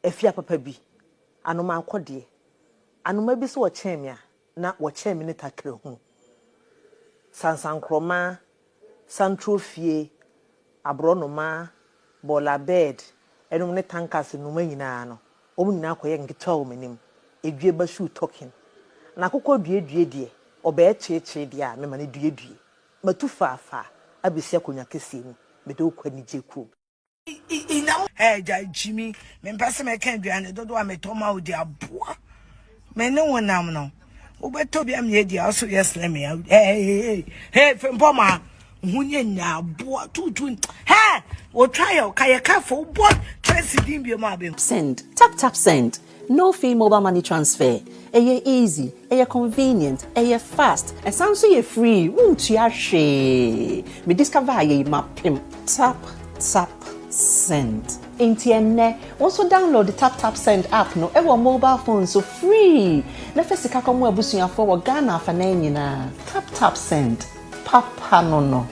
Afia papa bi, anoma akɔdeɛ. Anoma bi sɛ ɔkyɛn me a, na wɔkyɛn me ne takra hunu. Sansankorɔma, santrofie, aborɔnoma, bɔɔla bird, ɛnom ne tankers nnoma nyinaa no, wɔn nyinaa kɔyɛ nketewa wɔ m'anim. Edwie ba shoe talking. Na akokɔ duedue deɛ, ɔbɛɛ kyeekyee deɛ a, mema no duedue. Matu faafaa abɛsi akonnwa kɛseɛ mu, mede wo kɔ anigyeɛ kurom. Hey, gyae gyimi. Mempɛ sɛ mɛka aduane dodoɔ a metɔ ma wo de aboa. Me ne wo nam no. Wobɛtɔ bi a meyɛ di a so yɛ slim ya. Hey, hey, hey, frimpɔ ma. Ho nyɛ nya aboa tutu. Hey, wotwa yɛ ka yɛ ka fo wobɔ Tracy din bi ma be. Send, tap tap send, no fee mobile money transfer, ɛyɛ easy, ɛyɛ convenient, ɛyɛ fast, ɛsan nso yɛ free, wontua hwee. Me discover yei mapem. Tap tap send. Enti ɛnnɛ, wo nso download tap tap send app no ɛwɔ mobile phone so free na fa sika kɔmo abusuafoɔ wɔ Ghana afanan nyinaa. Tap tap send, papa no no.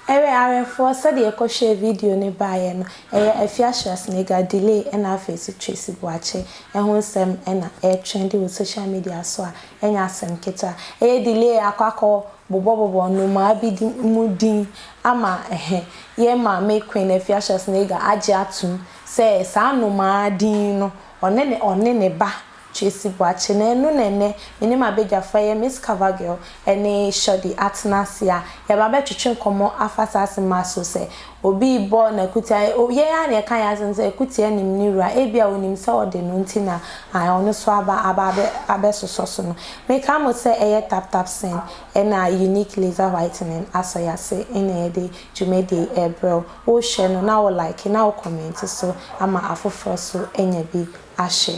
Ɛwɛ awɛfoɔ sɛdeɛ yɛkɔhwɛɛ video no baeɛ no, ɛyɛ Afia Schwarzenegger, Delay ɛna afei nso Tracy Boakye ɛho nsɛm ɛna ɛretrendi wɔ social media so a ɛnyɛ asɛm ketewa. Ɛyɛ Delay akɔ akɔ bobɔbobɔ nnomaa bi din mu din ama ɛhɛ yɛn maame Queen Afia Schwarzenegger agye atom sɛ saa nnomaa din no ɔne ne ɔne ne ba Tracy Boakye na ɛno na ɛnnɛ me ne m'abadwafoɔ ɛyɛ Miss Cover Girl ne Shordy atena ase a yɛaba abɛtwetwe nkɔmmɔ afa saa asɛm yi so sɛ obi rebɔ n'akutia yɛn ara na yɛka yɛn asɛm sɛ akutia nim ne wura ebia ɔnim sɛ ɔde no nti na ɔno nso aba aba abɛ abɛsosɔ so no. Meka mo sɛ ɛyɛ Tap Tap Send ɛna Unique Laser Whitening asɔ yɛn ase ɛna yɛde dwumadie yi ɛrebrɛ wo. Wohwɛ no na wo like na wo comment so ama afoforɔ so anya bi ahye.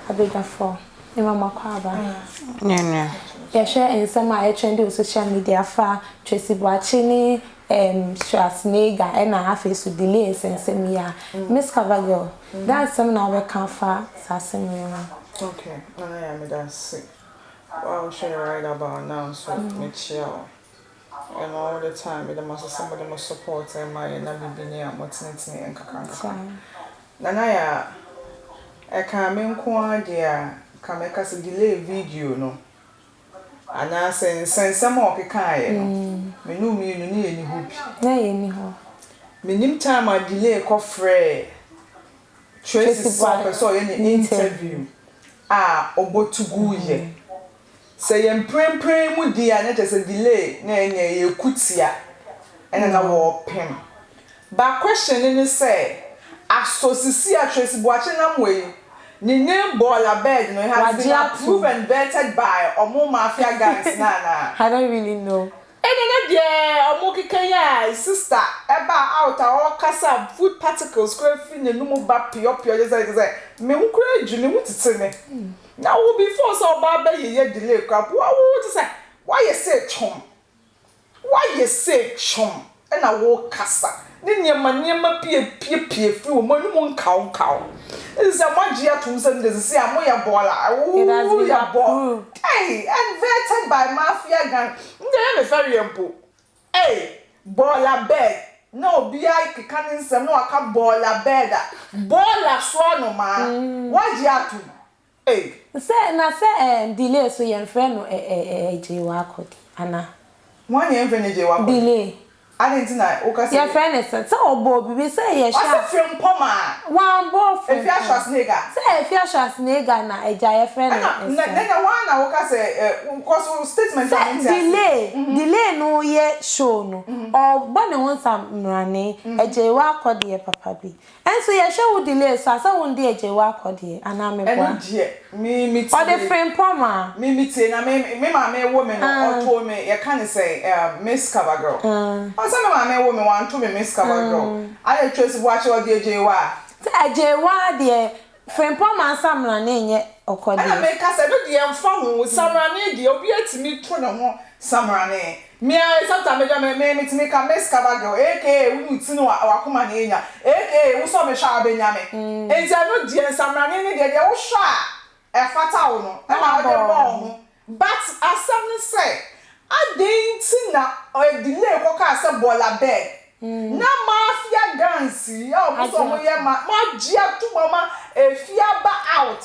Abadwafoɔ, mema mo akwaaba. Yɛhwɛ nsɛm a ɛtrendi wɔ social media fa Tracy Boakye ne um, Schwarzenegger ɛna afei so delay nsɛnsɛm yi a. Miss Cover Girl, dɛn asɛm na wobɛka afa saa asɛm yi ho? Okay, Nana Yaa meda ase. Wo a wohwɛ yɛ right about now nso mekyia wo. And all the time meda mo ase sɛ mode mo support ɛma yɛn na biribi ni a motenetene yɛn nkakrankakra. Nana Yaa, ɛkaa me nko ara deɛ a, nka mɛka sɛ delay video no anaasɛ nsɛnsɛm a ɔkekaeɛ no, me ne wo mmienu ne yɛnni hɔ bi. Na yɛnni hɔ. Mennim time a delay kɔfrɛɛ Tracy sɛ ɔpɛ sɛ ɔyɛ ne interview a ɔbɔtu guiɛ. Sɛ ɛyɛ mprempren mu deɛ a na kyerɛ sɛ delay na ɛnyɛ ɛyɛ kutia ɛna na wɔɔpem. But question no ne sɛ asɔ sisi a Tracy Boakye nam wɔ yi ne name Bɔɔla Bird no it has been Wagye atom. approved and vetted by ɔmo mafia gangs no anaa? I don't really know. Ɛna na deɛ ɔmo keka yi a sister ɛbaa out a ɔɔkasa food particles koraa firi n'anum ba peɔpeɔ kyerɛ sɛ kyerɛ sɛ me ho koraa dwiri me ho tete me. Na wo before sɛ ɔba abɛ yeyɛ delay koraa po wo te sɛ woayɛ sei twom woayɛ sei twom ɛna wo kasa ne nneɛma nneɛma bi apiepie firi wɔn anum nkaw nkaw ɛsɛ sɛ moagye atom sɛ no de sisi a moyɛ bɔɔla It has wo been yɛ bɔ approved. hey and vetted by mafia gang ndɛ yɛ me fɛreɛ mpo ei bɔɔla bɛd na obiara keka ne nsɛm na waka bɔɔla bɛd a bɔɔla so anomaa woagye atom Ei. Sɛ na sɛ ɛɛ delay so yɛnfrɛ no ɛ ɛ ɛ Gyewakɔdi ana? Hwan na yɛnfrɛ no Gyewakɔdi? Delay. Adɛn nti na woka sɛ. Yɛfrɛ no sɛ sɛ ɔbɔɔ biribi sɛ yɛhwɛ a. Ɔse Frimpong a. Wambɔ Frimpong. Efia Schwarzenegger. Sɛ Efia Schwarzenegger na agya yɛfrɛ no Ɛna na sɛ. na hwan na woka sɛ ɛ cause wo statement a Sɛ mente ase. delay delay no yɛ show no ɔbɔ ne ho nsamrane Gyewakɔdi yɛ papa bi. Nso yɛhwɛ wo delay so a sɛ wo nde agye wo akɔ deɛ anaa me boa. Ɛno deɛ me me tie. Ɔde frimpɔm a. Me me tie na me me maame wo me no ɔtoo me yɛka ne sɛn ɛɛm miss cover girl. Ɔsɛ me maame wo me wanto me miss cover girl ayɛ Tracy Boakye ɔde agye wa. Sɛ agye wa deɛ frimpɔm ansamrane nyɛ ɔkɔ deɛ. Ɛna me ka sɛ ɛno deɛ nfa ho samrane deɛ obiara tumi to ne ho samrane. Me ara sometimes me me me me tumi ka miss cover girl aka wo ne wo ti ne wakoma na enya aka wo sɔ me hwɛ a wobɛnya me nti ɛno deɛ nsamrane ne deɛ deɛ wohwɛ a ɛfata wo no ɛna wode bɔ wo ho but asɛm ne sɛ adɛn nti na delay kɔkaa sɛ bɔɔla bɛg na mafia gangs yi a ɔmo sɛ ɔmo yɛ ma mo agye atom ama efie aba out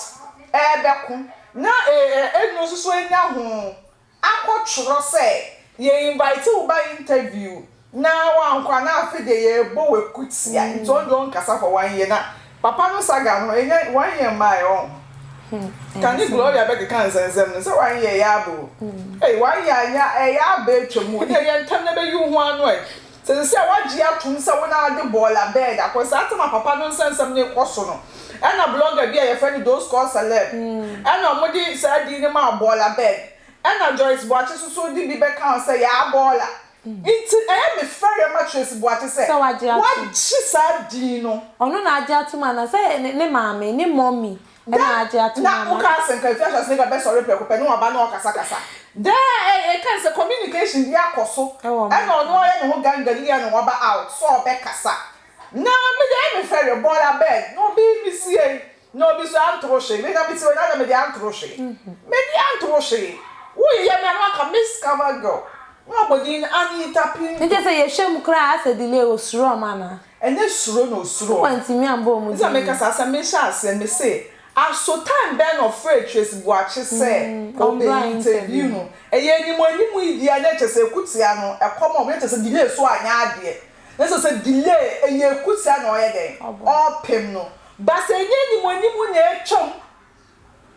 ɛɛbɛko na ɛnu nso so anya ho akɔtwerɛ sɛ yɛ invite wo ba interview na wankɔ a na afe deɛ yɛbɔ w'akutia nti ɔno deɛ ɔnkasa for one year na papa no saga no ɛnyɛ one year mmaeɛ ɔn kane Gloria bɛkeka nsɛnsɛm no sɛ one year yɛ aba o ei one year anya ɛyɛ aba atwa mu o ne ɛyɛ ntɛm na bɛyi wo ho ano ɛ sɛ sɛ wagye atom sɛ wo na ade bɔɔla bɛɛd akɔ saa tam a papa no nsɛnsɛm no kɔ so no ɛna blogger bi a yɛfrɛ no those called celeb ɛna ɔmode saa din no maa bɔɔla bɛɛd ɛna Joyce Boakye soso de bi bɛka ho sɛ yaa bɔɔla nti ɛyɛ me fɛrɛ ma Tracy Boakye sɛ Sɛ wagye atom. wagye saa din no. Ɔno na agye atom ana sɛ ne maame ne mummy ɛna agye atom Na ana. woka asɛ nka Afia Schwarzenegger bɛsɔre prɛko pɛ ne waba na ɔkasakasa dɛ ɛka sɛ communication bi akɔ so Ɛwɔ ɛna ɔno ɔyɛ ne ho gangani yɛ ne waba out sɛ ɔbɛkasa na mede ɛyɛ me fɛrɛ bɔɔla bɛd na obi mi sie na obi so antoro hwee me na me ti wɔ na mede antoro hwee mede antoro hwee woyɛ me ano aka Miss Cover Girl na ɔbɔ din Anita Pinto. Nkyɛ sɛ yɛhwɛ mu koraa asɛ delay osuro ɔmo ana. Ɛnyɛ suro na osuro. Wantumi ambɔ ɔmo Nti na din. meka saa sɛ mehyɛ aseɛ me se aso time bɛn na ɔfrɛ Tracy Boakye sɛ ɔmbra ɔbɛ interview no ɛyɛ anim anim yi deɛ na kyerɛ sɛ ekutia no ɛkɔm a ɔmo na kyerɛ sɛ delay so anyɛ adeɛ na kyerɛ sɛ delay ɛyɛ ekutia na ɔyɛ dɛn ɔpem no ba sɛ ɛnyɛ anim anim na ɛtwam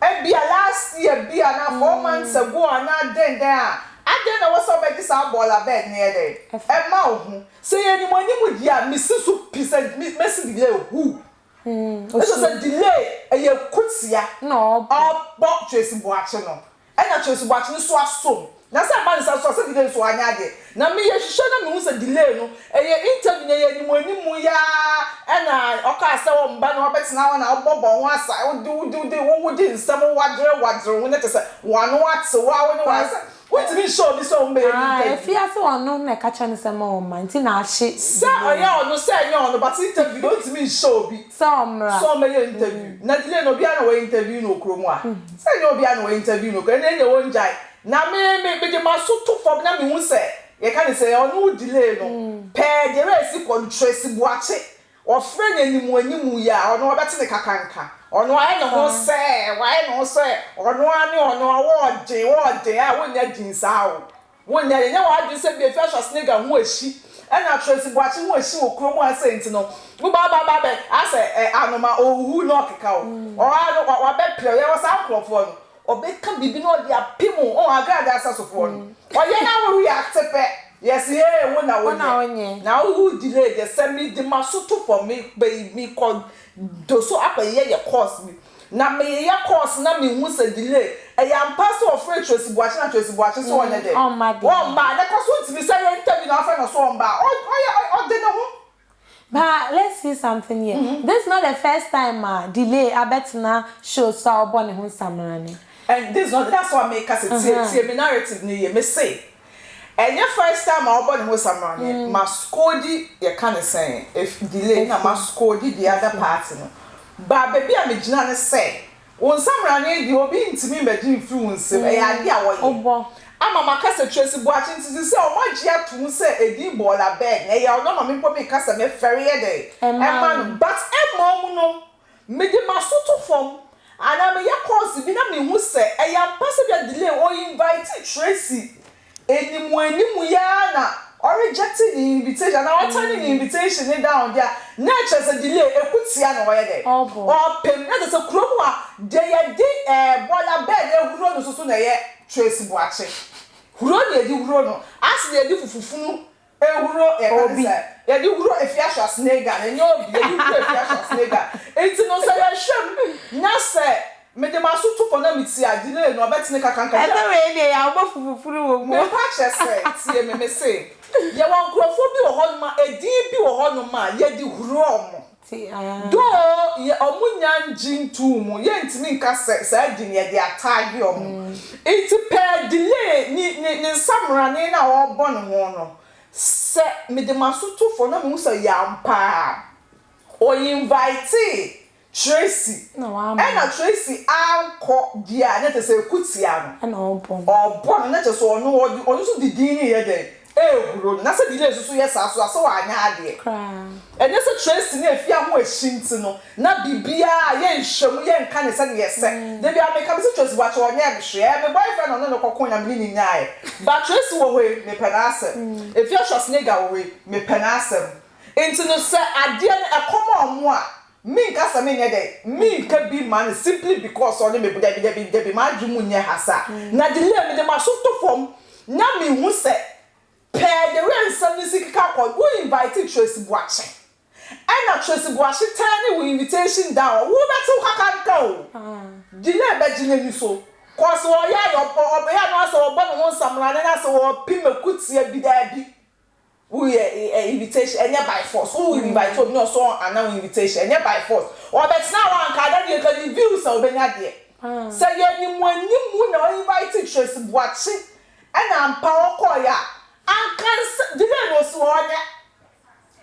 ebia last year bi ana 4 months ago ana den den a adeɛ na wɔsɛ ɔbɛgye saa bɔɔla bɛɛ ne yɛ dɛn ɛma wo ho sɛ yɛ anim anim deɛ a mesi so pi sɛ mesi delay hu ɛsɛ sɛ delay ɛyɛ kutia Na ɔbɔ. Ɔbɔ Tracy Boakye no ɛna Tracy Boakye no so asom na sɛ ɛba ne sa so a sɛ delay nso anyɛ adeɛ na meyɛ hwehwɛ na mehu sɛ delay no ɛyɛ interview na ɛyɛ anim anim yaa ɛna ɔkaa sɛ ɔmba na ɔbɛtena hɔ na ɔbɔbɔ ho asa wode wode wode wode nsɛm wadwere wadwere ho na kyerɛ sɛ wano ate wo a wo ne wa sɛ wontumi nhyɛ obi sɛ ɔmbɛyɛ Ah, interview. Efi ase ɔno na ɛka kyerɛ no sɛ ma ɔma nti na ahye. Sɛ ɔyɛ ɔno sɛ ɛnyɛ ɔno, but interview de ontumi nhyɛ obi sɛ ɔmmra sɛ ɔmmɛyɛ interview. Na delay no, obiara na wɔyɛ interview no wɔ kurom a sɛ ɛnyɛ obiara na wɔyɛ interview no kurom ɛna ɛnyɛ wɔn gyae na me me mede m'aso to fam na mehu sɛ yɛka ne sɛ ɔno wo delay no pɛɛ deɛ ɛyɛ si kɔ no Tracy Boakye ɔfrɛ no animu animu yi a ɔno ɔbɛte ne kakanka ɔno ayɛ ne ho sɛ wayɛ ne ho sɛ ɔno ara ne ɔno a wɔɔden wɔɔden a wonnya din saa o wonnya yɛnyɛ w'adwene sɛ bi Afia Schwarzenegger ho ahyi ɛna Tracy Boakye ho ahyi wɔ kurom ha sɛ nti no woba ba ba bɛ asɛ ɛ anoma ohu na ɔkeka o ɔha no wabɛpere yɛwɔ saa nkurɔfoɔ no ɔbɛka biribi na ɔde apem o ɔn agrada asasofoɔ no ɔyɛ na wo react pɛ yɛsi ee wo na Wo na wonyɛ wonyɛ. Na wo delay deɛ sɛ mi de ma so to fam mi bɛyi mi kɔ do so akɔyɛ yɛ course bi na meyɛ course na mehu sɛ delay ɛyɛ ampa sɛ ɔfrɛ Tracy Boakye na Tracy Boakye sɛ ɔnyɛ dɛ ɔmma deɛ. Ɔmma ne kɔ so ntumi sɛ yɛ interview na afrɛ no so ɔmba ɔyɛ ɔde ne ho. But let's see something here. This is not the first time uh, delay abɛtena show so a ɔbɔ ne ho nsamrane. And this is not, that's why meka sɛ tie tie me narrative ne yie. Me se ɛnyɛ first time a ɔbɔ ne ho samrane ma skodi yɛka ne sɛn if delay na ma skodi the other party no ba baabi a megyina ne sɛ wo nsamrane deɛ obi ntumi mbɛgye mfiri wo nsam ɛyɛ ade a wɔyɛ Ɔbɔ. Ama maka sɛ Tracy Boakye nti sɛ ɔmo agye ato mu sɛ edin bɔɔla bɛg na ɛyɛ ɔno ma me mpo meka sɛ mefɛre yɛ dɛ Ɛma ɛma no. No but ɛma mu no mede m'aso to fam anaa meyɛ course bi na mehu sɛ ɛyɛ ampa sɛ bia delay o invite Tracy animu animu yaa na ɔreject ne invitation anaa ɔturn ne invitation ne down deɛ na ɛkyerɛ sɛ delay ekutia na ɔyɛ dɛ Ɔbɔ. Ɔpem na kyerɛ sɛ kurom a deɛ yɛde bɔɔla bɛɛd ehuro no soso na ɛyɛ Tracy Boakye huro na yɛde huro no ase na yɛde fufufunu ehuro yɛka ne Obi. Sɛ yɛde huro Efia Schwarzenegger na ɛnyɛ obi yɛde huro Efia Schwarzenegger nti no sɛ yɛhwɛ mu na sɛ mede m'aso to fam na meti a delay no ɔbɛtene kakanka. Ɛsɛ wei deɛ yɛabɔ fufufuru wɔ mu. Mepa kyerɛ sɛ tie me me se yɛwɔ nkurɔfoɔ bi wɔ hɔnom a edin bi wɔ hɔnom a yɛde huro ɔmo Ti ah. doo yɛ ɔmo nya ngye ntuu mu yɛntumi nka sɛ saa di ne yɛde ataage ɔmo nti pɛɛ delay ne nsamrane na ɔrebɔ ne ho no sɛ mede m'aso to fam na mehu sɛ yɛ ampa a ɔinvite Tracy Na wama. Ɛna Tracy ankɔ deɛ a ne kyerɛ sɛ ekutia no Ɛna ɔbɔ no. Ɔbɔ no ne kyerɛ sɛ ɔno ɔde ɔno nso de din ne yɛ dɛ. Ɛrehuro no. Na sɛ delay nso so yɛ saa so a, sɛ wanyɛ adeɛ. Ɛnyɛ sɛ Tracy ne Afia ho ahyi nti no, na biribiara a yɛnhwɛ mu, yɛnka no sɛdeɛ ɛsɛ. Da biara meka, mese Tracy Boakye ɔnyɛɛ me hwee. Ɛyɛ me boyfriend na ɔne no kɔkoe na me ne no nyaeɛ. But Tracy wɔ hɔ yi, mepɛ n'asɛm. Afia Schwarzenegger wɔ hɔ yi, mepɛ n'asɛm. Nti no sɛ adeɛ no ɛkɔma wɔn a, menka sɛ menyɛ dɛn, menka bi mma no simply because ɔne me, dabi dabi dabi, m'adwene mu nyɛ ha saa. Na delay, mede m'aso to fam na mehu sɛ pɛɛ the way nsɛm no si keka kɔ, wo invite Tracy Boakye, ɛna Tracy Boakye turne wo invitation down a, wobɛte wo kakanka o, delay bɛgye n'ani so, cause ɔyɛ ayɛ, ɔyɛ a na asɛ ɔbɔ ne ho nsamrane na asɛ ɔpem akutia bi, daabi. Wo yɛ eh invitation ɛnyɛ by force wo invite obi na ɔsɔ ɔn ana wo invitation ɛnyɛ by force ɔbɛtena hɔ anka ada deɛ nka ne views a ɔbɛnya deɛ sɛ yɛ animu animu na ɔ invite Tracy Boakye ɛna ampa ɔkɔɔyɛ a anka nsɛ delay na ɔsi hɔ ɔnyɛ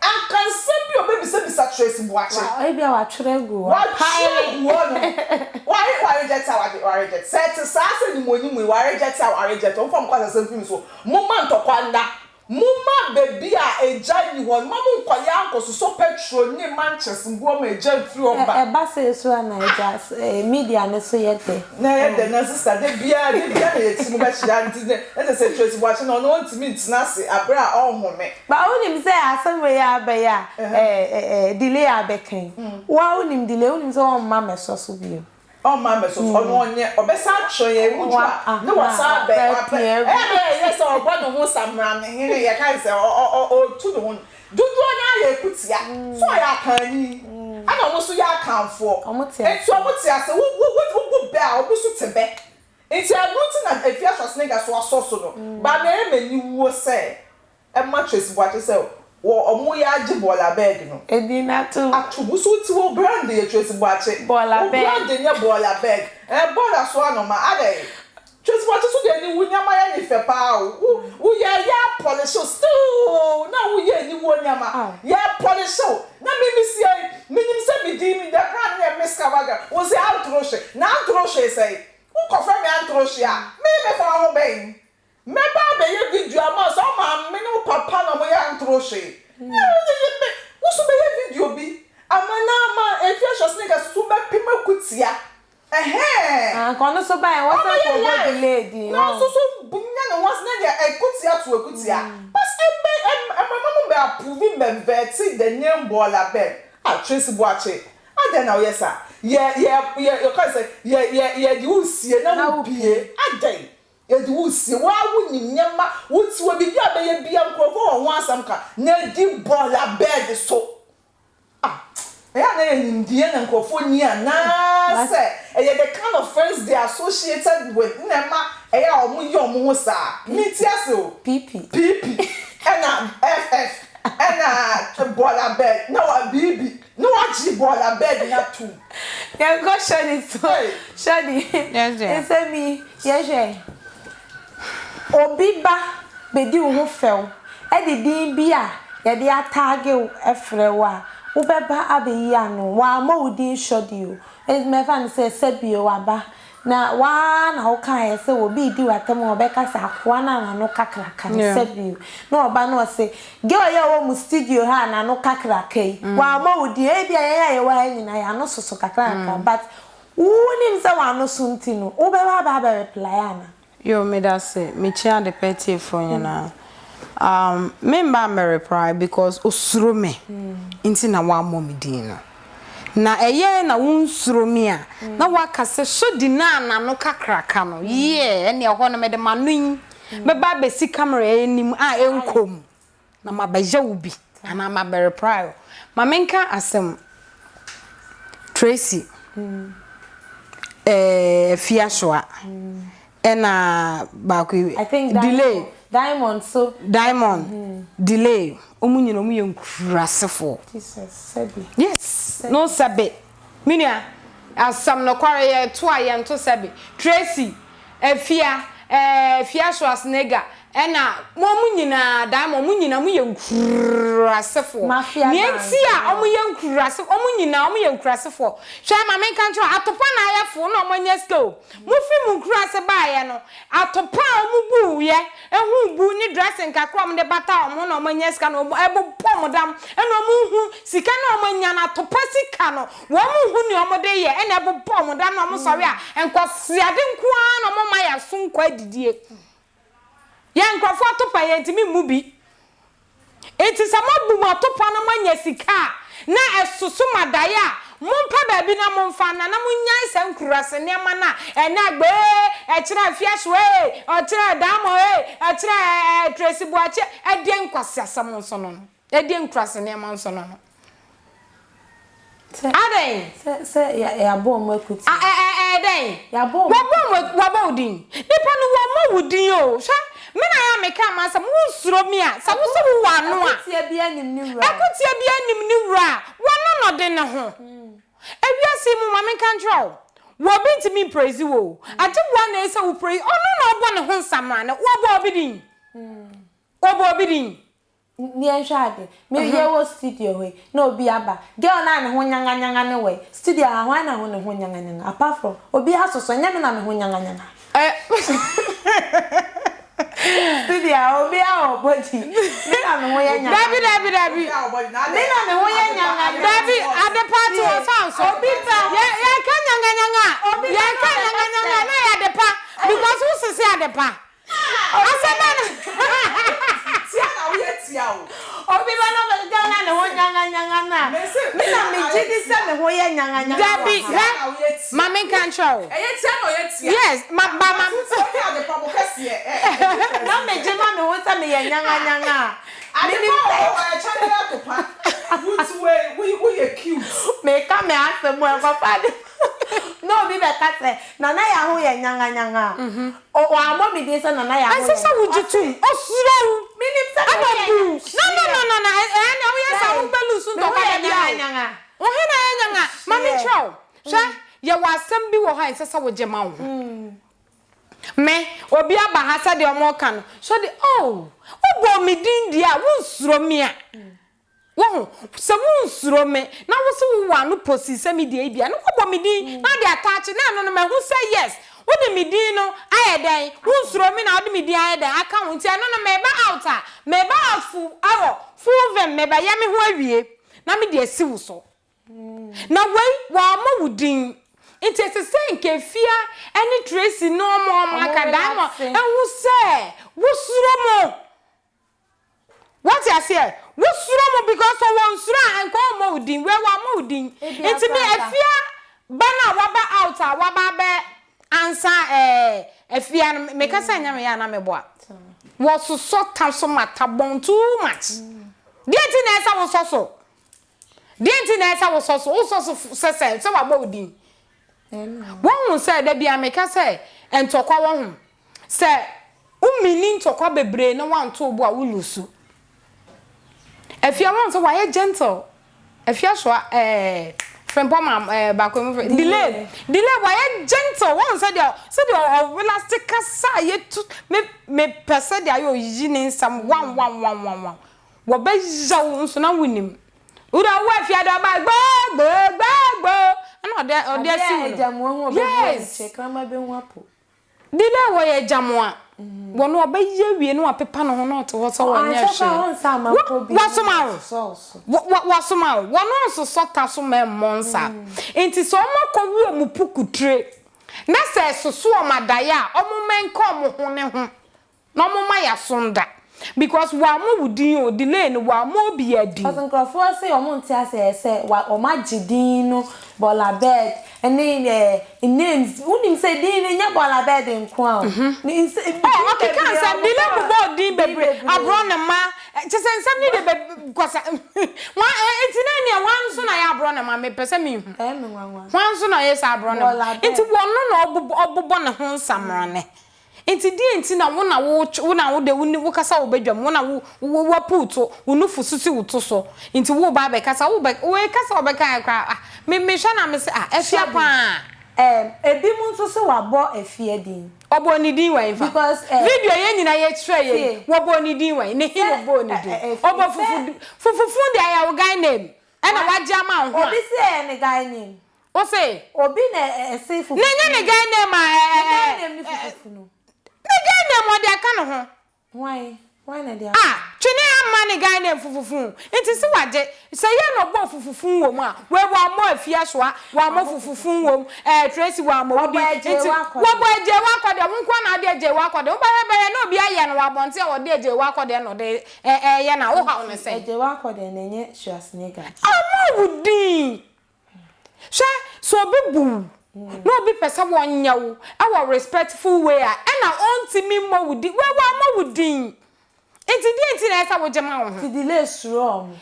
anka nsɛm bi a ɔbɛbisabisa Tracy Boakye. Wa ebia watwerɛ agu hɔ Watwerɛ agu hɔ no wa wa reject a wa reject sɛ ɛte saa sɛ animu animu yi wa reject a wa reject ɔmfa mo kwasasɛm mfiri me so momma ntɔkwa nna Momma baabi a egya nni hɔ no, mma monnkɔyɛ ankɔsosɔ pɛtro ne mankyes mboa ma egya mfiri hɔ mma. Ɛba sei so a na egya media no so yɛ dɛ. Na ɛyɛ dɛ na sister da biara da biara na yɛti mu bɛhyia nti na ɛsɛ sɛ Tracy Boakye no ɔno ɔntumi ntena ase aberɛ a ɔnhome. But wonim sɛ asɛm wei abɛyɛ a ɛɛ delay abɛka yi, wo ara wonim delay, wonim sɛ ɔmma mmɛsɔ so bio. Ɔmma me so, ɔno ɔnyɛ, ɔbɛsan atwerɛ yɛn mu dwo a, ne wasan abɛ, abɛ, ɛyɛ a na ɛyɛ sɛ ɔbɔ ne ho samena hene, yɛka ne sɛ ɔ, ɔ, ɔ, ɔtu ne ho no, dodoɔ no ara yɛ akutia, sɛ ɔyɛ Akanni, ɛna ɔmo nso yɛ Akanfoɔ, nti ɔmo te ase, wo, wo, wo, wogu bɛ a, obi nso te bɛ, nti ɛno nti na Afia Schwarzenegger so asɔ so no, but na ɛyɛ me aniwuo sɛ, Ɛma Tracy Boakye sɛ wɔ ɔmo yɛ agye bɔɔla bɛɛg no. Edin no ato. Ato wo so wote wo brand yɛ Tracy Boakye. Bɔɔla Wo bɛɛg. brand nyɛ bɔɔla bɛɛg ɛɛ bɔɔla so anoma adɛn Tracy Boakye so deɛ aniwu nneɛma yɛ ne fɛ paa o wo wo yɛ yɛ apɔlehye wo still na wo yɛ aniwuo nneɛma yɛ pɔlehye wo na me me sie yi me nim sɛ me din the brand no yɛ Miss Kavaga wo se antoro hwe na antoro hwee sɛn wo kɔ frɛ me antoro hwe a me me fa wo ho bɛn Mɛba abɛyɛ video ama wo sɛ wo maame ne wo papa na wɔyɛ antoro hwee. Na wo de yɛ me wo so bɛyɛ video bi ama na ama Efia Schwarzenegger soso bɛpem akutia. Ɛhɛɛ. Ah, nka ɔno so bae, wɔ sɛ Ɔbɛyɛ nka ɔbɔ live delay din, na ɔno ɔn. nso so nya ne ho ase na deɛ akutia to akutia. But ɛmbɛ ɛm ɛma mo mbɛ approve mbɛ vɛte the name Bɔɔla Bɛn. Ah Tracy Boakye, adɛn na woyɛ saa? Yɛ yɛ yɛ yɛka ne sɛ yɛ yɛ yɛde wo sie na Na wo wo pie. pie. Adɛn? Yɛde wo sie, wo ara wonim nneɛma, wo ti wɔ biribi a bɛyɛ bia nkurɔfoɔ wɔ ho asɛm ka, na di bɔɔla bed so. Ah, ɛyɛ a na ɛyɛ nimdeɛ na nkurɔfoɔ nni anaa sɛ ɛyɛ the kind of friends they are associated with na ɛma ɛyɛ a wɔn yɛ wɔn ho saa. Mente ase o. PP. PP ɛna FF ɛna bɔɔla bed na wa BB na wagye bɔɔla bed no atom. Yɛnkɔ Shirley so. Shirley, Yes dear. nsɛm yi, yɛhwɛ. Obi ba bedi wo ho fɛw de din bi a yɛde ataage wo frɛ wo a, wobɛba abeyi ano. Wammɔ wo din Shirley o. Mɛfa no sɛ sɛbio waba. Na wo ara na wokaeɛ sɛ obi redi w'atɛm a ɔbɛka sɛ akoa no a n'ano kakraka no sɛbio. Na ɔba na ɔse, girl yi a ɔwɔ mo studio ha a n'ano kakraka yi, wammɔ wo din. Ebia yɛn a yɛwɔ ha nyinaa yɛn ano soso kakrakra but Wonim sɛ w'ano so nti no wobɛba aba abɛ reply ana? Yoo medase mekyia adepa atiefoɔ nyinaa um me mma ammɛ reply because osuro me nti na wammɔ me din no na ɛyɛɛ na wo nsuro me a na waka sɛ sodi no a n'ano kakraka no yeah ɛne ɛhɔ no mede m'ano yi bɛba abɛsi camera anim a ɛnkɔ mu na mabɛyɛ wo bi anaa mabɛ reply wo. Ma menka asɛm Tracy eh, Afiasoa ɛna baako yi I think Delay Diamond so Diamond Delay ɔmo nyina ɔmo yɛ nkurasefoɔ. Jesus sɛbi. Yes no sɛbi me nua asɛm nokware yɛ to a yɛnto sɛbi Tracy Afia eh, Afia Schwarzenegger. Ɛna mo ɔmo nyinaa diamond ɔmo nyinaa ɔmo yɛ nkurasefoɔ. Mafia Nea gang nti a ɔmo yɛ nkurase ɔmo nyinaa ɔmo yɛ nkurasefoɔ. Hwɛ ma menka nkyerɛ wo atopa na ayɛ fo na ɔmo anya sika o. Mo firi mo nkurase baeɛ no atopa a ɔmo buuiɛ ɛho bu ne dressing kakra a ɔmo de bata ɔmo ho na ɔmo anya sika na ɔmo ɛbobɔ ɔmo dam ɛna ɔmo nhu sika no a ɔmo anya no atopa sika no wɔn nhu nea ɔmo de yɛ ɛna ɛbobɔ ɔmo dam na ɔmo sɔre a nkwaseade nko ara na ɔmo ma yɛaso nkɔ adidie. Yɛn nkurɔfoɔ atopa yɛntumi mmu bi. Enti sɛ moabu mo atopa na moanya sika a, na ɛsoso mo adaeɛ a, mompɛ baabi na momfa nna na monnyae saa nkuraase nneɛma no a ɛnnɛ agba ee, ɛkyena afiaso ee, ɔkyena daamɔ ee, ɛkyena ɛɛ Tracy Boakye, ɛdeɛn nkwaseasɛm nso no no? Ɛdeɛn nkuraase nneɛma nso no no? Sɛ Adɛn? sɛ sɛ yɛ yɛabɔ wɔn akutia. A ɛ ɛ ɛyɛ dɛn? Yɛabɔ wɔn Wɔabɔ wɔn aku wɔabɔ wo din. Nipa no wɔmmɔ wo din o. Hwɛ, me na yɛ a meka m'asɛm, wonsuro me a, sɛ wo sɛ wowɔ ano a. Akutia biara nim ne wura. Akutia biara nim ne wura a, wɔno na ɔde ne ho. Ewiase yi mu, ma menka nkyerɛ wo, wɔ obi ntumi mpraise wo o. Agye wo ara na ɛsɛ sɛ wo praise, ɔno na ɔbɔ ne ho nsamrane, wɔbɔ obi din. Wɔbɔ obi din. Yɛnhwɛ ade. Me yɛwɔ studio hɔ yi na obi aba. Girl no a ne ho nyanganyanga no wɔ he? Studio ha hwan na ne ho nyanganyanga apart from obi asosɔ ɛnyɛ me na me ho nyanganyanga. Studio ha obi a wɔ body me na me ho yɛ nyanganyanga. Dabi dabi dabi. Me na me ho yɛ nyanganyanga. Dabi adepa te wɔ sa nso. Obi ba. Yɛ yɛka nyanganyanga a Obi ba yɛka na ɔbɛka nyanganyanga sɛ. a na ɛyɛ adepa because wo sese adepa. Asɛm bɛn na. Tia na woyɛ tia o. Obi ba na ɔbɛka na ne ho nyanganyanga no a, me na megye di sɛ me ho yɛ nyanganyanga wɔ Dabi, ha. hwɛ, ma menka nkyerɛ wo. Ɛyɛ tia na ɔyɛ tia. Yes, ma ba ma. Ɔte ɔne adepa mo kɛseɛ ɛ ɛ difference. Na megye ma me ho sɛ meyɛ nyanganyanga a, menim Adepa sɛ. wɔ hɔ ɔyɛ channel atopa. Wo ti wei wo woyɛ cute. Meka me asɛm o, ɛnkɔfa ade na obi bɛka sɛ Nana Yaa ho yɛ nyanganyanga a, O wammɔ me din sɛ Nana Yaa ho Ɛnsɛ yɛ sɛ wogye tom. Osuro wo. Menim sɛ me Ɛna ho yɛ obu wo. No, no, no, no, no. Ɛɛ, woyɛ saa Sɛe. wobɛ lose Me ho ntɔkwa yɛ da biara o. nyanganyanga. Wo he na ɛyɛ nyanga? Ma Hyeɛ. menkyerɛ wo. Hwɛ, yɛwɔ asɛm bi wɔ hɔ a ɛnsɛ sɛ wogye ma wo ho. Me, obi aba ha sɛdeɛ wɔka no, sɛdeɛ, oh, wobɔɔ me din deɛ a, wonsuro me a. Woahu? Sɛ wonsuro me, na wo se wowɔ ano posii sɛ me deɛ ebia, na woabɔ me din, na wode ataakye, na ɛno no mahu sɛ yes, wode me din no ayɛ dɛn, wonsuro me na wode me din ayɛ dɛn, aka ho, nti ɛno no meba out a, meba out full, ɛwɔ full vim, mebɛyɛ me ho awie, na mede asi wo so. Na wei, wɔammɔ wo din. Nti ɛsɛ sɛ nka Afia ne Tracy ne wɔn a wɔaka, Diamond, hu sɛ wosuro mo. Wate aseɛ? Wo suro mo because sɛ wɔn suro a nka ɔmmɔ wo din. Wei wammɔ wo din. Ebia Nti me koraa nka. Afia ba no a waba out a waba abɛ ansa ɛɛ Afia no meka sɛ ɛnyɛ me ya a na meboa. Wɔsosɔ ta so ma ta bɔn too much. Deɛ nti na ɛsɛ wosɔ so? Deɛ nti na ɛsɛ wosɔ so? Wosɔ so sɛ sɛ sɛ wabɔ wo din. Wohu sɛ da biara meka sɛ ntɔkwa wɔ ho. Sɛ wo mini ntɔkwa bebree na woanto wo bo a wo lusu. Afia woahu sɛ wayɛ gentle. Afia soa ɛɛ frempɔ ma ɛɛ baako mu fɛ delay delay wayɛ gentle woahu sɛdeɛ sɛdeɛ ɔrelaste kasa a yɛtu me mepɛ sɛdeɛ ayɛ oyiyi ne nsɛm wan wan wan wan wan wɔbɛya wo nso na wonim. Wura wo afia de ɔba gboo gboo gboo gboo ɛna ɔde ɔde asi wo no. Yes. Delay wɔyɛ agyamoa. Wɔno ɔbɛyɛ awie na wapepa ne ho na ɔte hɔ sɛ ɔnyɛ hwee. Wasoma wo? Wasoma wo? Wɔno nsosɔ ta so ma ɛmmɔ nsa. Nti sɛ ɔmo akɔ wu ɔmo pukutire na sɛ ɛsoso ɔmo adaeɛ a ɔmo mɛnka ɔmo ho ne ho. Na ɔmo ma yaso nda. Because w'amɔ wo din o, delay no w'amɔ obia din. Cause nkorɔfoɔ se ɔmo nte aseɛ sɛ wa ɔmo agye din no Bɔla Bed ne eh names wonim sɛ din no nyɛ Bɔla Bed nkoa o ne nsɛ din Oh ɔkeka bebree nsɛm ɔmo delay bɔɔ bobɔɔ din din bebree bebree. aborɔnoma kyesɛ nsɛm no deɛ bɛ kwasa hwan nti na ɛneɛ hwan nso na yɛ aborɔnoma mepɛ sɛ mehu Ɛyɛ me nwanwa. hwan nso na ɔyɛ saa aborɔnoma Bɔla nti Bed. wɔno na ɔbobɔ ɔbobɔ ne ho nsamrane Enti deɛn nti na wo na wo wo na wo deɛ wo wokasa wɔ badwam, wo na wo wo woapu to, wo nufu so si wo to so, nti woreba abɛkasa, wo bɛ wei kasa a wobɛkaeɛ koraa ah me mehwɛ na mese ah afia Sɛbi. paa. Ɛɛm ebinom nso se wabɔ Afia din. Ɔbɔɔ ne din wɛn fa? Because eh. Video yɛn nyinaa yɛ kyerɛ yɛ yi, Tie. wɔbɔɔ ne din wɛn? Ne he Sɛ na ɔbɔɔ ne ɛ din? ɛ ɛfiri Ɔbɔ sɛ. fufu fufufun deɛ ɛyɛ wo guy name ɛna Wa wagye ama wo ho a. Obi se ɛyɛ ne guy name. Wo se? Obi na ɛ ɛse Na ɛnyɛ ne fufufunu. guy name a ɛ Ne ɛ guy ɛ name ne fufufunu. Ne guy name ɔde aka ne ho. Hwan? Hwan na ɛde aka? Ah! Twene amma ne guy name fufufun nti se wagye. Sɛ yɛ na ɔbɔɔ fufufun wɔ mu a, wei wammɔ Afiasoa, wammɔ fufufun wɔ mu, eh, Tracy wammɔ wo Wɔbɔ din nti Agyewa akɔdeɛ. wɔbɔ Agyewa akɔdeɛ, wo nko ara na wode Agyewa akɔdeɛ, wobɛhwɛ bɛhwɛ na obi ayɛ no wɔ abɔnten a ɔde Agyewa akɔdeɛ na ɔde ɛɛyɛ no a, wohaw no Nti sɛn? Agyewa akɔdeɛ no ɛnyɛ Schwarzenegger? Ammɔ wo din! Hwɛ, sɛ obi bu wo na obi pɛ sɛ wɔnyɛ wo wɔ respectful way a, ɛna ɔntumi mmɔ wo din. Wei wammɔ wo din. Nti deɛ nti na ɛsɛ sɛ wogye ma wo ho? Nti delay suro ɔmo.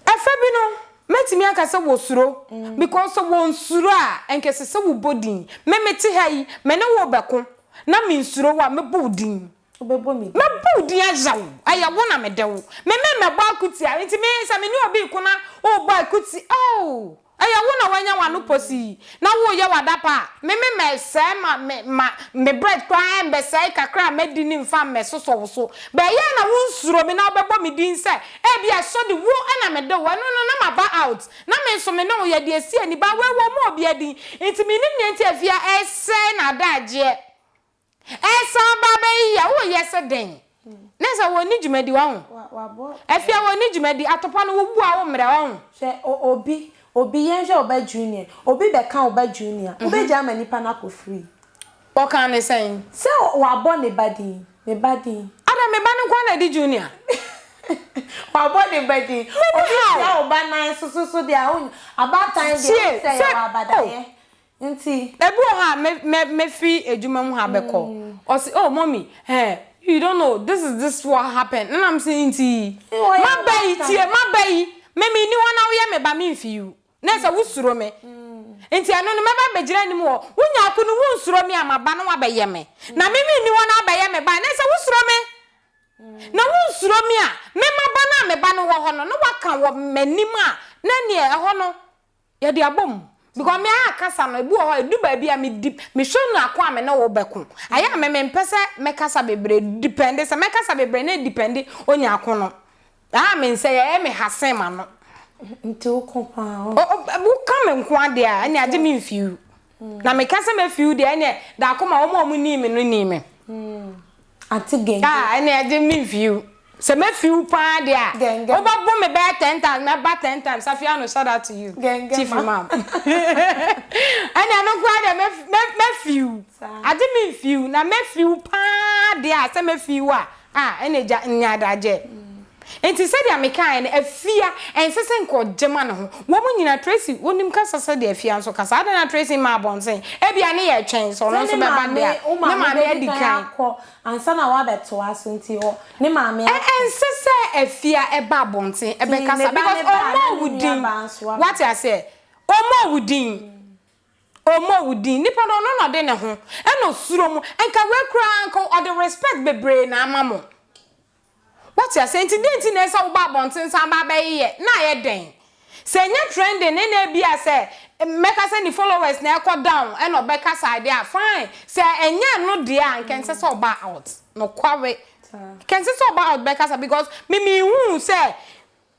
Ɛfɛ bi no, mɛtumi aka sɛ wɔsuro because sɛ wɔnsuro a, nka ɛsɛ sɛ wobɔ din. Me mete ha yi, me ne wo rebɛko na mensuro wo a, mɛbɔ wo din. Wobɛbɔ me din. Mɛbɔ wo din ayɛ wo. Ɛyɛ wo na mede wo. Me memmɛbɔ akutia. Nti me, sɛ me ne obi reko na worebɔ akuti, oh, ɛyɛ wo na woanya w'ano posi na woreyɛ w'adapa a, me memmɛsɛe ma, me, ma, me bread koraa ɛmmɛsɛe kakra a madi no mfa mmɛsosɔ wo so. But ɛyɛ a na wonsuro me na wobɛbɔ me din sɛ ebia sɔde wo na mede wo. Ɛno no, na maba out. Na me nso me ne wo yɛde asi ani. But wei wɔmmɔ obiara din. Nti mennim nea nti a afie a ɛresɛe n'adagyeɛ. Ɛsan ba bɛyi a wo yɛ sɛ dɛn? Ne sɛ wɔn ni dwumadi wahu. Afia wɔn ni dwumadi atopa no wo bu a wo mmerɛ wahu. Hwɛ obi obi yɛn hwɛ ɔba junior obi bɛ ka ɔba junior wo bɛ gya ama nipa no akɔ free. Ɔkaa ne sɛn? Sɛ wabɔ ne ba din ne ba din. Ada me ba no nkoa na ɛdi junior. Wabɔ ne ba din. Obi tia wo ba nan so so so deɛ a wo abaatan deɛ wo sɛ yɛ wɔ abadayɛ. Nti. Ebi wɔ hɔ a me me mefiri adwuma mu ha bɛkɔ, ɔse oh mummy eh you don't know this is this what happened ɛna mese nti maba yi tie maba yi me menni hɔ na woyɛ me ba memfi wo na ɛsɛ wosuro me nti ɛno no mɛba abɛgyina anim hɔ wonya ako no wonsuro me a maba na wabɛyɛ me na me menni hɔ na wabɛyɛ me ba na ɛsɛ wosuro me na wonsuro me a me maba no a me ba no wɔ hɔ no na waka wɔ m'anim a na neɛ ɛhɔ no Yɛde abɔ mu. Because me a kasa no, ebi wɔ hɔ a, edu baabi a me di, me hwɛ no ako a me ne wo bɛko. Ayɛ a me me mpɛ sɛ mɛkasa bebree, depende, sɛ mɛkasa bebree na edepende onya ako no. Ayɛ a me nsɛ yɛ, ɛyɛ me ha sen m'ano. Nti wo ko paa o. O, o, wo ka me nko adeɛ a, ɛnneɛ agye me mfi wo. Na meka sɛ mɛfi wo deɛ, ɛnneɛ daako ma wɔn a wɔn nii me no nii me. Ate genge. Ah, ɛnneɛ agye me mfi wo. Sɛ mɛfi wo paa deɛ a, Genge. wobɛbo me bɛyɛ 10 times, mɛba 10 times, Safiano, shout out to you. Genge Chief ma. Imam. Ɛnneɛ ɛno koraa deɛ mɛfi, mɛ, mɛfi wo. Saa. Agye me mfi wo, na mɛfi wo paa deɛ a, sɛ mɛfi wo a, ah, ɛnneɛ gya, nya adagyeɛ. Enti sɛdeɛ mekaeɛ no, Afia, ɛnsɛ sɛ nka ɔgye ma ne ho. Wɔn nyinaa, Tracy, wonim kasa sɛdeɛ Afia nso kasa. Adɛn na Tracy mmaa abɔnten? Ebia ne yɛ retwɛn sɛ ɔno Sɛ nso ne bɛba maame, deɛ a, wo ne maame maame bɛdi adi kan kan. akɔ ansa na woabɛtoa so nti ɔ, ne maame Ɛ, akɔ. ɛnsɛ sɛ Afia ba abɔnten Nti ne bɛkasa ba because ne ba a na ɔmmɔɔ ne wo nua din. baa nso aba. Woate aseɛ? Ɔmmɔɔ wo din. Ɔmmɔɔ wo din. Nipa no, ɔno na ɔde ne ho, ɛna ɔsuro mo. Nka wei koraa, nka ɔde respect bebree na ama mo. Woate aseɛ? Nti deɛn nti na ɛsɛ sɛ woba abɔnten san ba abɛyeyɛ? Na ayɛ dɛn? Sɛ ɛnyɛ trending ne na ebia sɛ mɛka sɛ ne followers na ɛkɔ down ɛna ɔbɛka saa deɛ a, fine. Sɛ ɛnyɛ ɛno deɛ a, nka ɛnsɛ sɛ ɔba out. Nokware. Nka ɛnsɛ sɛ ɔba out bɛkasa because me menhuu sɛ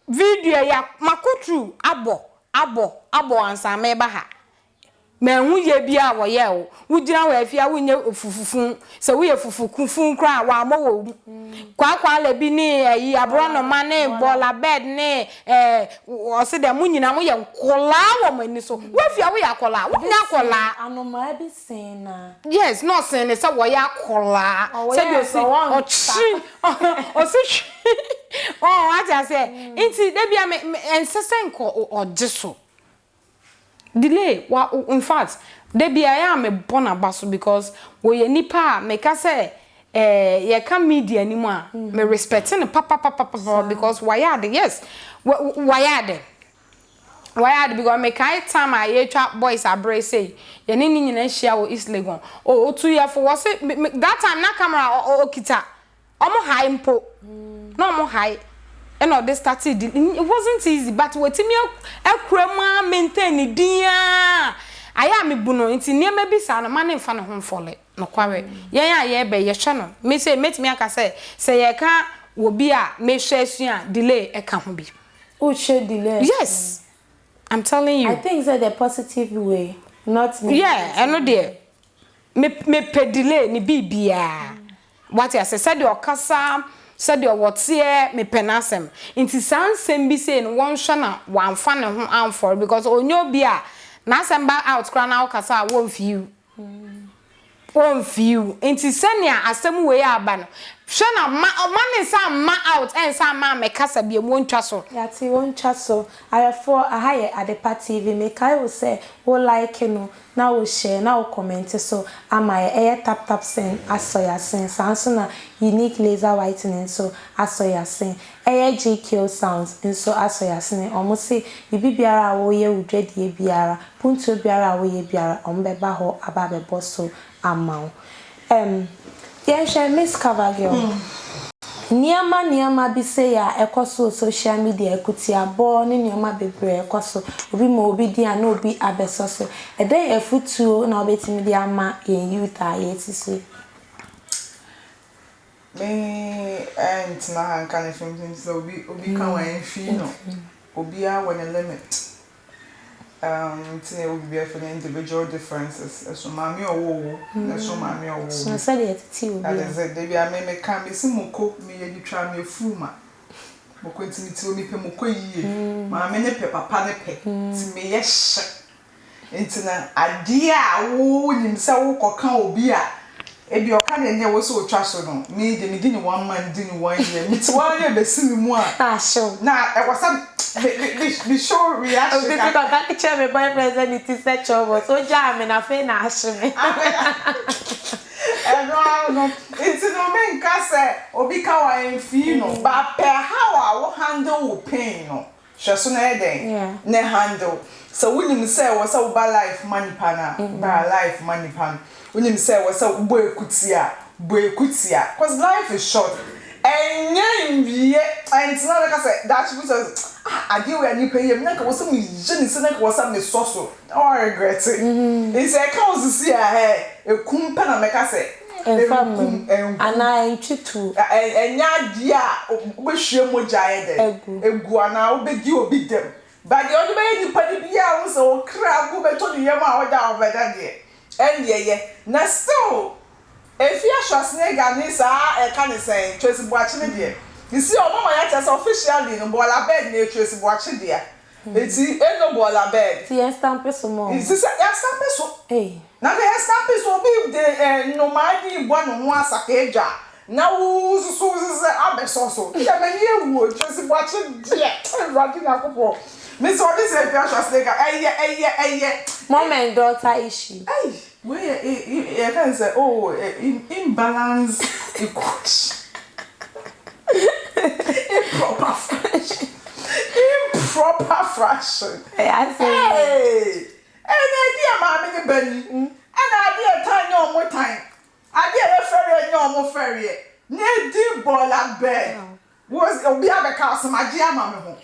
Video yi a mako through abɔ abɔ abɔ ansa meba ha. Manhu yɛ biaa a wɔyɛɛ wo. Wo gyina hɔ afie a wonyɛ fufufun. Sɛ woyɛ fufukufun koraa a wammɔ wɔ mu. Kwaakwaala bi ne ayi aborɔnoma ne bɔɔla bed ne eh ɔse dɛ mo nyinaa moyɛ nkɔlaa wɔ mo ani so. Wo afie a woyɛ akɔlaa? Wonyɛ akɔlaa. Anomaa bi sen na. Yes na ɔsen ne sɛ wɔyɛ akɔlaa. Sɛdeɛ ɔsi ɔkye ɔsi hwi ɔɔ wate aseɛ nti da bia me me ɛnsɛ sɛ nka ɔgye so delay wa in fact da bia ɛyɛ a me bɔ n'aba so because wɔyɛ nipa a meka sɛ ɛɛ yɛka media ni mu a me respect no papapapapa because wayɛ ade yes wayɛ ade. Wayɛ ade because mekae time a yɛtwa boys abere sei yɛne ne nyinaa hyia wɔ East Legon oh otu yɛ fo wɔse me me that time na camera ɔkita ɔmo hae mpo na ɔmo hae ɛna ɔde startee di it wasn't easy but watumi akura mu ara maintain ne din ara. Ayɛ a mebu no nti nneɛma bi saa no mma no mfa ne ho mfɔle. Nokware, yɛn a yɛreba yi yɛhwɛ no. Me sei mɛtumi aka sɛ sɛ yɛreka wɔ bi a mehwɛ asua a delay ka ho bi. Wohwɛ delay asua? Yes! I'm telling you. I think sɛ the positive way not negative Yeah, ɛno deɛ me mepɛ delay ne biribiara. Wate ase? Sɛdeɛ ɔkasa, sɛdeɛ ɔteɛ, mepɛ n'asɛm. Nti saa nsɛm bi sei no wɔnhwɛ na wamfa ne ho amfɔre because ɔnyɛ obi a n'asɛm ba out koraa na wokasa a wɔmfii wo. Ɔmfii wo. Nti sɛnea asɛm wei aba no, hwɛ na ma ɔma ne nsa mma out ɛnsa mma ammɛkasa biom, wɔntwa so. Yɛate, wɔntwa so. Ayɛfoɔ, aha yɛ Adepa TV, mekae wo sɛ wo like no, na wo share, na wo comment so ama yɛ, ɛyɛ tap tap send asɔ yasen, saa nso na Unique laser whitening nso asɔ yasen, ɛyɛ GQ sounds nso asɔ yasene, ɔmo se biribi biara a woyɛ wo dwadie biara, Pontuo biara a woyɛ biara ɔmo bɛba hɔ aba abɛbɔ so ama wo. Ɛm, yɛnhwɛ Miss Cover Girl. Nneɛma nneɛma bi sei a ɛkɔ so wɔ social media, akutiabɔ ne nneɛma bebree a ɛkɔ so. Obi ma obi din a na obi abɛsɔ so. Ɛdɛn afutuo na wobɛtumi de ama yɛn youth a yɛte so yi? Me ɛntena ha nka ne fimfim sɛ obi obi ka wɔn ɛnfii no. Obiara wɔ ne limit. Um, nti na ɛwɔ biribi a yɛfrɛ no individual differences. Ɛso maame a ɔwoo wo, na ɛso maame a ɔwoo Ɛsono me. sɛdeɛ ɛtete obi That a. is it. Da bi a me meka, mesi moko, meyɛ de twa me afuru ma. Moko nti mete hɔ mepɛ moko yie. Maame no pɛ, papa no pɛ. Nti meyɛ hye. Nti no adeɛ a wonim sɛ wokɔka obi a ebia ɔka deɛ ɛnyɛ ɛwɔ sɛ ɔtwa so no, me deɛ medi no one month, medi no one year, mete hɔ ara na ɛbɛsi me mu a, na ɛwɔ sɛ me me me me show reaction Obi se kakra. kɔka kyerɛ me boyfriend sɛ ne ti sɛ chɔbɔs, ogyaa me na afei na ahye me. Ɛno ara no, nti no menka sɛ obi ka wo a ɛmfii no, but pɛ how a wo handle wo pain no. Hwɛ so na yɛ dɛn ne handle. Sɛ wonim sɛ ɛwɔ sɛ woba life ma nipa no a, bra life ma nipa no. Wonim sɛ ɛwɔ sɛ wobɔ akutia a, bɔ akutia. Cause life is short. Ɛnyɛ nwie, ɛntena hɔ na ka sɛ daakye bi sɛ ah adeɛ wei a nipa yi yɛ me na nka ɛwɔ sɛ meyɛ ne sei na nka ɛwɔ sɛ mesɔ so. Na wa regret. Nti sɛ ɛka wo sisi a hɛ, ɛkum pɛ na mɛka sɛ Ɛmfa mma ɛnkum, mu ɛnkum. anaa ɛntwe tuo. Ɛnyɛ adeɛ a wobɛhwie mogya ayɛ dɛn? Agu. Agu anaa wobɛdi obi dɛm. But deɛ wode bɛyɛ nipa no biara a wohu sɛ wo kra bo bɛtɔ ne yam a woda a wobɛda deɛ, ɛndeɛ yɛ. Na still, Efia Schwarzenegger ne saa ɛka ne sɛn, Tracy Boakye no deɛ, you see wɔn ama yɛate aseɛ officially no, Bɔɔla Bed no yɛ Tracy Boakye dea. Eti eno bɔɔla bed. Ti yɛn stampe so ma ɔmo. Nti sɛ yɛ stampe so. Ei. Na nka yɛ stampe so obi de eh nnomaa din bɔ ne ho asaka adwa na wo nso so sɛ abɛ sɔ so. Deɛ m'ani awu o Tracy Boakye deɛ Awurade Nyankopɔn. Me sɛ ɔde sɛ Afia Schwarzenegger ɛyɛ ɛyɛ ɛyɛ. Mom and daughter issue. Ei wei yɛ yɛka ne sɛ oh imbalance equation improper fraction improper fraction hey ɛna ɛdi a maame ne ba ni ɛna adeɛ ɛtan nyɛ ɔmo tan adeɛ ɛyɛ fɛreɛ nyɛ ɔmo fɛreɛ na ɛdi bɔɔla bɛɛ Wo obiara bɛka asɛm agye ama me ho.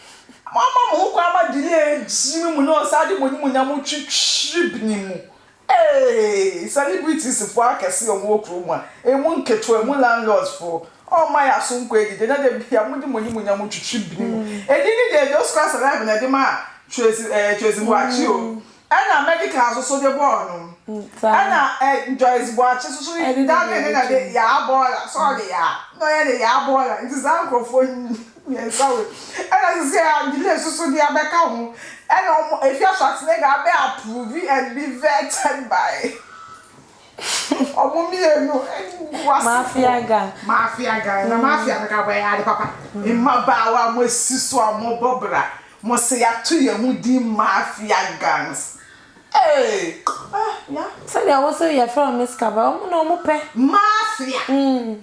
Moama mo ho kwan ama delay agyi me mu na ɔsan de mo animuonyam twitwiri bni mu. Eeii celebrities foɔ akɛse a wɔwɔ kurom a, emu nketewa, emu landlords foɔ, ɔmma yɛ aso nkɔ adidi na da bia mode mo animuonyam twitwiri bni mu. Edin no deɛ Josca Celeb na ɛde maa Tracy eh Tracy Boakye o. Ɛna medical nso so de bɔɔ no. Ɛna ɛ Joyce Boakye nso so da ne ne na de yaa bɔɔla sɛ ɔde yaa na ɔyɛ ne yaa bɔɔla nti saa nkorɔfoɔ mmiɛnsa wei ɛna sisi a delay nso so de abɛka ho ɛna ɔmo Efia Schwarzenegger abɛ approve and be vetted by ɔmo mmienu animguasefoɔ. Mafia gang. Mafia gang na mafia no ka bɔ ɛyɛ ade papa mmabaawa a mo asi so a mo bɔ bra Mo se yato yɛn ho din mafia gangs eeh ah yeah. Sɛdeɛ wo se yɛfrɛ wɔn miss cover wɔn na wɔn pɛ. Mafia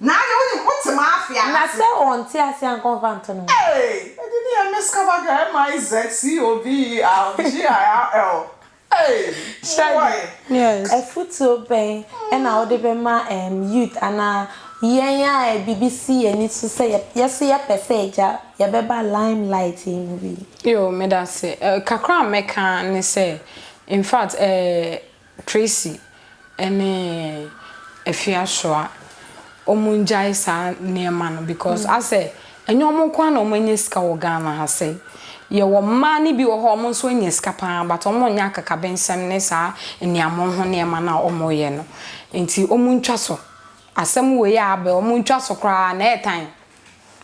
na adeɛ wonim wote mafia Na ase. sɛ ɔnte aseɛ a nka ɔmfa nto ne ho. Eeh ɛde ne yɛ miss cover girl M I Z C O V E R G I R L Ei Shaggy, Yes. afutuo bɛn na wode bɛma ɛɛm youth anaa yɛn a biribi si yɛn ani so sɛ yɛ yɛso yɛpɛ sɛ agya yɛbɛba lime light yi mu bi? Yoo medase. Kakra a mɛka ne sɛ, In fact eh Tracy ne Afia Shoa ɔmo ngyae saa nneɛma no because asɛ ɛnyɛ ɔmo nko ara na ɔmo anya sika wɔ Ghana ha sɛi. Yɛwɔ mmaa no bi wɔ hɔ a ɔmo nso anya sika paa but ɔmo nyɛ akakabensɛm ne saa nneamo ho nneɛma no a ɔmo yɛ no. Nti ɔmo ntwa so. Asɛm wei a aba yi ɔmo ntwa so koraa na ɛɛtan.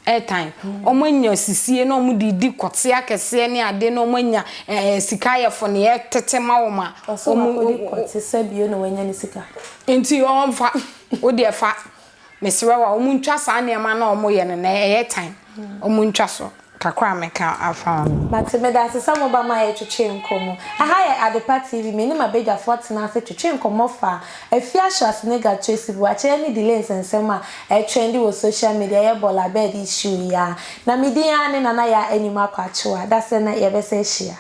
Airtime, wɔn anya sisie na wɔn de redi kɔte akɛseɛ ne adeɛ na wɔn anya ɛɛ sika ayɛfo ne ɛtete ma wɔn a. Ɔsɛ wakɔdi kɔte sɛ bio na wanya ne sika. Nti ɔnfa, wo deɛ fa, mesrɛ wo a wɔn ntwa saa nneɛma no a wɔn yɛ no na ɛyɛ tan, wɔn ntwa so. Kakra a meka afa ho no. Mate, medase sɛ moba ma yɛtwetwe nkɔmmɔ. Ɛha yɛ Adepa TV, me ne m'abadwafoɔ tena ase twetwe nkɔmmɔ fa Afia Schwarzenegger, Tracy Boakye ne Delay nsɛnsɛm a ɛtrendi wɔ social media, ɛyɛ Bɔɔla Bed issue yi ara. Na me din ara ne Nana Yaa Anim Akɔ Akyewa. Dasɛ na yɛbɛsan ahyia.